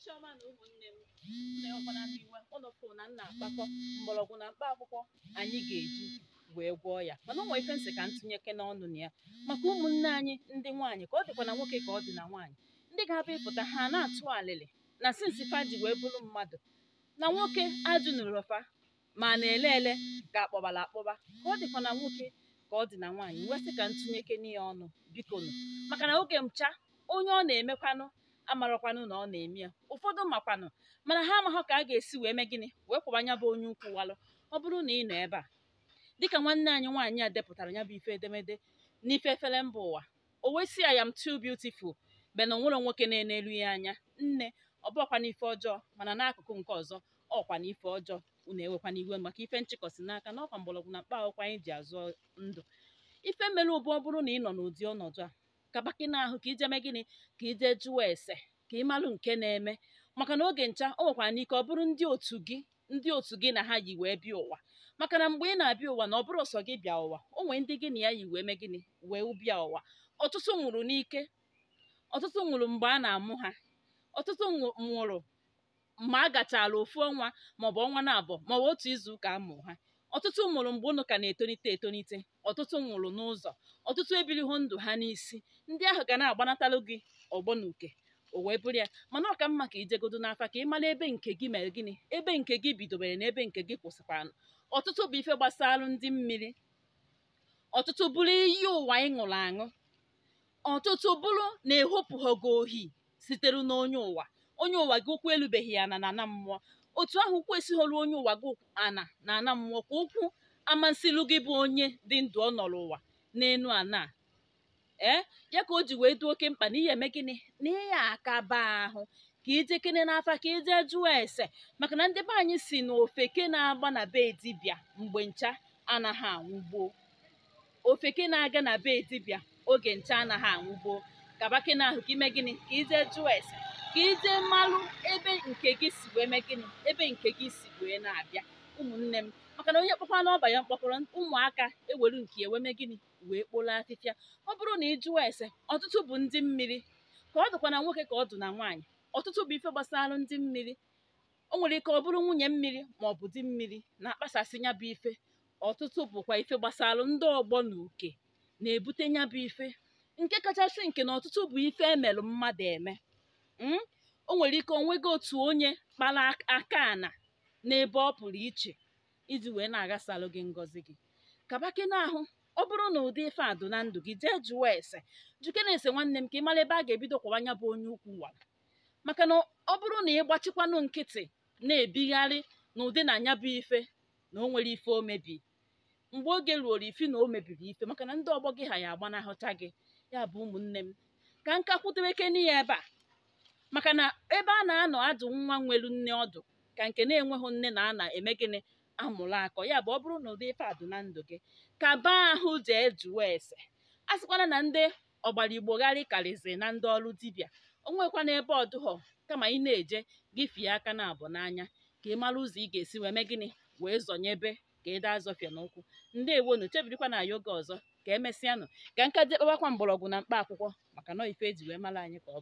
Chiọma na ụmụnne m na-enwekwana iwe ụnụ fụ na nna akpakọ mgbọrọgwụ na mkpa akwụkwọ anyị ga-eji wee gwọọ ya. Mana o nwere ife nsị ka ntụnyeke n'ọnụ na ya maka ụmụnne anyị ndị nwaanyị, ka ọ dịkwa na nwoke ka ọ dị na nwaanyị, ndị ga-abịa ịpụta ha na-atụ alịlị na sinsi fa ji wee bụrụ mmadụ na nwoke ajụnụrụ fa ma na-ele ele ka akpọbala akpọba, ka ọ dịkwa na nwoke ka ọ dị na nwaanyị. Wee sị ka ntụnyeke n'ihe ọnụ bikonu, maka na oge ncha onye ọ na-emekwanụ amarakwanụ na ọ na-eme ya. Ụfọdụ makwanụ mana ha amaghọ ka a ga-esi wee mee gịnị wee kwụba anya bụ onye ukwu walụ. Ọ bụrụ na ị nọ ebe a dịka nwanne anyị nwaanyị a depụtara ya bụ ife edemede n'ife efere mba ụwa, o wee sị I am too beautiful, be na onwere nwoke na-enelu ya anya. Nne, ọ bụrọkwa n'ife ọjọọ, mana n'akụkụ nke ọzọ ọkwa n'ife ọjọọ. Unu ewekwana iwe maka ife nchịkọsị n'aka na ọkwa mgbọrọgwụ na mkpa akwụkwọ anyị ji azụ ndụ. Ife mere ụbụ ọ bụrụ na ị nọ n'ụdị ọnọdụ a, kabaki n'ahụ ka ije mee gịnị, ka ije jụọ ese ka ị malụ nke na-eme, maka na oge ncha o nwekwara n'ike ọ bụrụ ndị otu gị, ndị otu gị na ha yi wee bịa ụwa. Maka na mgbe ị na-abịa ụwa na ọ bụrụ ọsọ gị bịa ụwa, o nwee ndị gị na ya yi wee mee gịnị wee bịa ụwa. Ọtụtụ nwụrụ n'ike, ọtụtụ nwụrụ mgbe a na-amụ ha, ọtụtụ nwụrụ ma a gachara ofu ọnwa maọbụ ọnwa na-abụọ maọbụ otu izu ụka amụ ha. Ọtụtụ nwụrụ mgbe ụnụ ka na-etonite etonite, ọtụtụ nwụrụ n'ụzọ, ọtụtụ ebilighị ndụ ha n'isi. Ndị ahụ ga na-agbanatalụ gị ọgbọ na uke, o wee bụrụ ya. Mana ọ ka mma ka ijegodo n'afa ka ị mara ebe nke gị mere gịnị, ebe nke gị bidobere na ebe nke gị kwụsịkwanụ. Ọtụtụ bụ ife gbasara ndị mmiri, ọtụtụ bụrụ iyi ụwa ị ṅụrụ aṅụ, ọtụtụ bụrụ na ehopụghị gị ohi sitere n'onye ụwa. Onye ụwa gị ụkwụ elubeghị ya na na mmụọ. Otu ahụ ụkwụ esighọrọ onye ụwa gị ana na ana mmụọ, ka ụkwụ amasịlụ gị bụ onye dị ndụ ọ nọrọ ụwa n'enu ana. Ee, ya ka o ji wee dị oke mkpa na ihe eme gịnị na ihe akaba ahụ ka ije kene n'afa ka ije jụọ ese, maka na ndị be anyị si na ofeke na-agba na be dibịa mgbe ncha anaghị anwụgbo. Ofeke na-aga na be dibịa oge ncha anaghị anwụgbo. Kabakene ahụ ka ime gịnị ka ije jụọ ese, ka ije malụ ebe nke gị si wee mee gịnị, ebe nke gị si wee na-abịa. Ụmụnne m, maka na onye kpọkwa n'ọba ya mkpọkọrọ, ụmụaka ewelu nke ya wee mee gịnị wee kpolo afịfịa. Ọ bụrụ na ị jụọ ese, ọtụtụ bụ ndị mmiri, ka ọ dịkwa na nwoke ka ọ dị na nwaanyị. Ọtụtụ bụ ife gbasara ndị mmiri. O nwere ike ọ bụrụ nwunye mmiri ma ọ bụ di mmiri na-akpasasị ya bụ ife. Ọtụtụ bụkwa ife gbasara ndị ọgbọ na uke na-ebute ya bụ ife. Nke kachasị nke na ọtụtụ bụ ife emelụ mmadụ eme. O nwere ike onwego otu onye kpara aka ana n'ebe ọ pụrụ iche iji wee na-aghasalụ gị ngọzi gị. Kabakene ahụ, ọ bụrụ na ụdị ife a dị na ndụ gị, jee jụọ ese, jukene ese nwanne m ka ị mara ebe a ga-ebido kwụwa anya bụ onye ukwu wara. Maka na ọ bụrụ na ị gbachikwanụ nkịtị na-ebigharị n'ụdị na anya bụ ife na o nwere ife o mebi, mgbe oge ruoro ifi na o mebiri ife, maka na ndị ọgbọ gị ha ya agbanahụcha gị. Ya bụ ụmụnne m, ka nka kwutewekene ya ebe a, maka na ebe a na-anọ adụ nwa nwelu nne ọdụ ka nke na-enweghị nne na ana eme gịnị amụrụ akọ. Ya bụ ọ bụrụ na ụdị ife a dị na ndụ gị, kaba ahụ jee jụọ ese. A sịkwana na ndị ọgbara igbogharị karịzị na ndị ọrụ dibịa, o nwekwana ebe ọdụghọ, kama ị na-eje gị fie aka na abụ n'anya ka ị mara ụzọ ị ga-esi wee mee gịnị wee zọnyebe ka ị daa azọfịa n'ụkwụ. Ndewonu, chebirikwa na ya oge ọzọ ka emesịanụ, ka nka jee kpawakwa mgbọrọgwụ na mkpa akwụkwọ, maka na ife eji wee mara anyị ka ọ bụ.